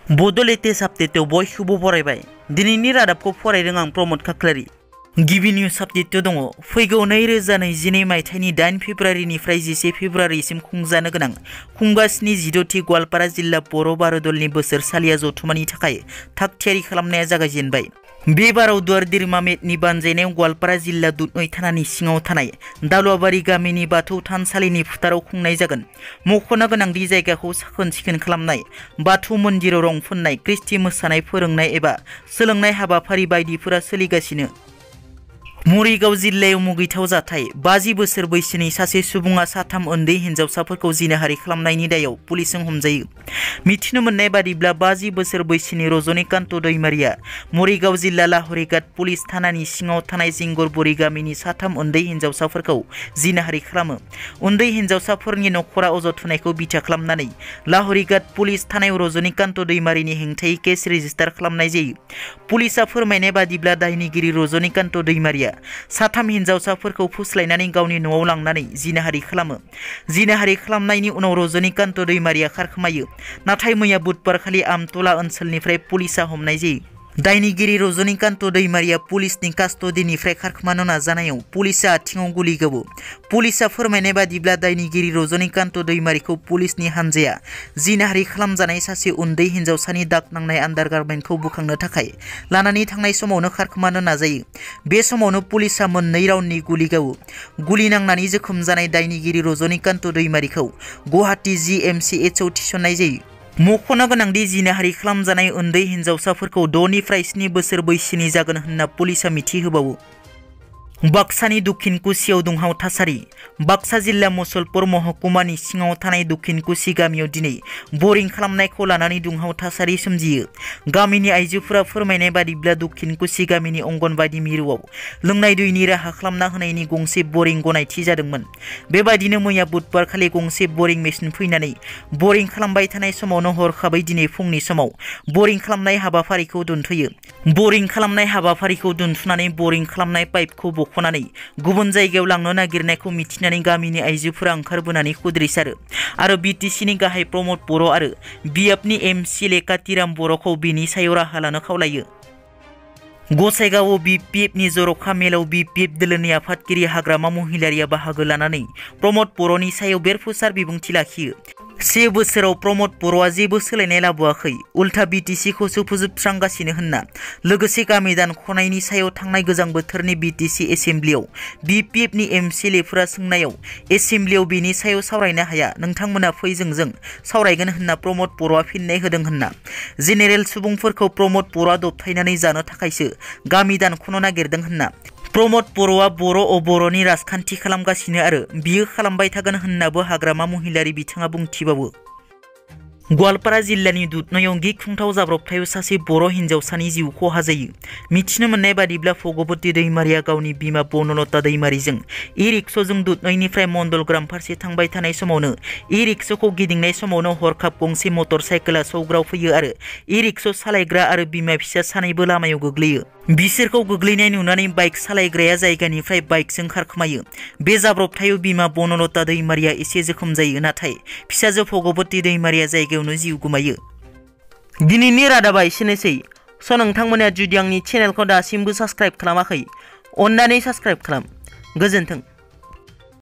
बड' लेटेस्ट आपडेटआव बयखौबो बरायबाय। दिनैनि रादाबखौ फरायदों आं प्रमद खाख्लारि। गिबि निउज आपडेटआव दङ फैगौ 2022 मायथाइनि 8 फेब्रुवारिनिफ्राय 10 फेब्रुवारिसिम खुंजानो गोनां खुंगासिनो 16थि गवालपारा जिल्ला बर' बारदलनि बोसोरसालिया जथुमानि थाखाय थाग थियारि खालामनाया जागायजेनबाय। बे बाराव दुवार दिरमा मेटनि बानजायनायाव गवालपारा जिल्ला दुधनৈ थानानि सिङाव थानाय दालुवाबारि गामिनि बाथौ थानसालिनि फोथाराव खुंनाय जागोन। मख'नो गोनांदि जायगाखौ साखोन सिखोन खालामनाय, बाथौ मन्दिराव रं फुननाय, क्रिस्टि मोसानाय फोरोंनाय एबा सोलोंनाय हाबाफारि बायदिफोरा सोलिगासिनो। मरिगाव जिल्लायाव मुगैथाव जाथाय। 50 बोसोर बैसोनि सासे सुबुङा 3 उन्दै हिन्जावसाफोरखौ जिनाहारि खालामनायनि दायाव पुलिसजों हमजायो। मिथिनो मोननाय बादिब्ला 50 बोसोर बैसोनि रजनीकान्त दैमारिया मरिगाव जिल्ला लाहरीघाट पुलिस थानानि सिङाव थानाय जिंगरबुरि गामिनि 3 उन्दै हिन्जावसाफोरखौ जिनाहारि खालामो। उन्दै हिन्जावसाफोरनि नखरा अजद होनायखौ बिथा खालामनानै लाहरीघाट पुलिस थानायाव रजनीकान्त दैमारिनि हेंथायै केस रेजिस्टार खालामनाय जायो। पुलिसा फोरमायनाय बादिब्ला दायनिगिरि रजनीकान्त दैमारिया 3 हिन्जावसाफोरखौ फुस्लायनानै गावनि न'आव लांनानै जिनाहारि खालामो। जिनाहारि खालामनायनि उनाव रजनीकान्त दैमारिया खारखोमायो। नाथाय मैया बुधबारखालि आमतला ओनसोलनिफ्राय पुलिसा हमनाय जायो। दायनिगिरि रजनीकान्त दैमारिया पुलिसनि कास्टडिनिफ्राय खारखोमानो नाजानायाव पुलिसा आथिङाव गुलि गावो। पुलिसा फोरमायनाय बादिब्ला दायनिगिरि रजनीकान्त दैमारिखौ पुलिसनि हानजाया जिनाहारि खालामजानाय सासे उन्दै हिन्जावसानि दाग नांनाय आन्डारगारमेन्टखौ बोखांनो थाखाय लानानै थांनाय समावनो खारखोमानो नाजायो। बे समावनो पुलिसा मोननै राउन्डनि गुलि गावो। गुलि नांनानै जोखोम जानाय दायनिगिरि रजनीकान्त दैमारिखौ गुवाहाटी GMCHआव थिसननाय जायो। मख'नो गोनांदि जिनाहारि खालामजानाय उन्दै हिन्जावसाफोरखौ 6 निफ्राय 7 बोसोर बैसोनि जागोन होनना पुलिसा मिथिहोबावो। बाक्सानि दक्षिणकुसियाव दुंहाव थासारि। बाक्सा जिल्ला मुसलपुर महकुमानि सिङाव थानाय दक्षिणकुसि गामियाव दिनै बरिं खालामनायखौ लानानै दुंहाव थासारि सोमजियो। गामिनि आइजोफोरा फोरमायनाय बादिब्ला दक्षिणकुसि गामिनि अंगनबादि मिरुआव लोंनाय दैनि राहा खालामना होनायनि गंसे बरिं गनायथि जादोंमोन। बेबायदिनो मैया बुधबारखालि गंसे बरिं मेसिन फैनानै बरिं खालामबाय थानाय समावनो हरखाबै दिनै फुंनि समाव बरिं खालामनाय हाबाफारिखौ दोनथ'यो। बरिं खालामनाय हाबाफारिखौ दोनथ'नानै बरिं खालामनाय पाइपखौ बख'नानै गुबुन जायगायाव लांनो नागिरनायखौ मिथिनानै गामिनि आइजोफोरा ओंखारबोनानै खुद्रिसारो आरो BTCनि गाहाय प्रमद बर' आरो बियाबनि MCLA कातिराम बर'खौ बेनि सायाव राहा लानो खावलायो। गसाइगावआव BPFनि जर'खा मेलाव BPF दोलोनि आफादगिरि हाग्रामा महिलारिया बाहागो लानानै प्रमद बर'नि सायाव बेरफुसार बिबुंथि लाखियो। 1 बोसोराव प्रमद बर'आ जेबो सोलायनाय लाबोआखै, उल्था BTCखौसो फोजोबस्रांगासिनो होनना लोगोसे गामि दानख'नायनि सायाव थांनाय गोजां बोथोरनि BTC एसेम्ब्लियाव BPFनि MCLAफोरा सोंनायाव एसेम्ब्लियाव बेनि सायाव सावरायनो हाया, नोंथांमोना फै जों सावरायगोन होनना प्रमद बर'आ फिननाय होदों होनना जेनेरेल सुबुंफोरखौ प्रमद बर'आ दबथायनानै जानो थाखायसो गामि दानख'नो नागिरदों होनना प्रमद बर'आ बर' बर'नि राजखान्थि खालामगासिनो आरो बियो खालामबाय थागोन होननाबो हाग्रामा महिलारि बिथाङा बुंथिबावो। गवालपारा जिल्लानि दुधनैयाव गिख्रंथाव जाब्रबथायाव सासे बर' हिन्जावसानि जिउ खहा जायो। मिथिनो मोननाय बादिब्ला भगवती दैमारिया गावनि बिमा बनलता दैमारिजों इ-रिक्साजों दुधनैनिफ्राय मण्डलग्राम फारसे थांबाय थानाय समावनो इ-रिक्साखौ गिदिंनाय समावनो हरखाब गंसे मटर साइकेला सौग्राव फैयो आरो इ-रिक्सा सालायग्रा आरो बिमा फिसा सानैबो लामायाव गोग्लैयो। बिसोरखौ गोग्लैनाय नुनानै बाइक सालायग्राया जायगानिफ्राय बाइकजों खारखोमायो। बे जाब्रबथायाव बिमा बनलता दैमारिया एसे जोखोम जायो, नाथाय फिसाजो भगवती दैमारिया जायगायावनो जिउ गोमायो। दिनैनि रादाबा एसेनोसै। नोंथांमोना जुदि आंनि चेनेलखौ दासिमबो साबस्क्राइब खालामाखै, अन्नानै साबस्क्राइब खालाम। गोजोन्थों।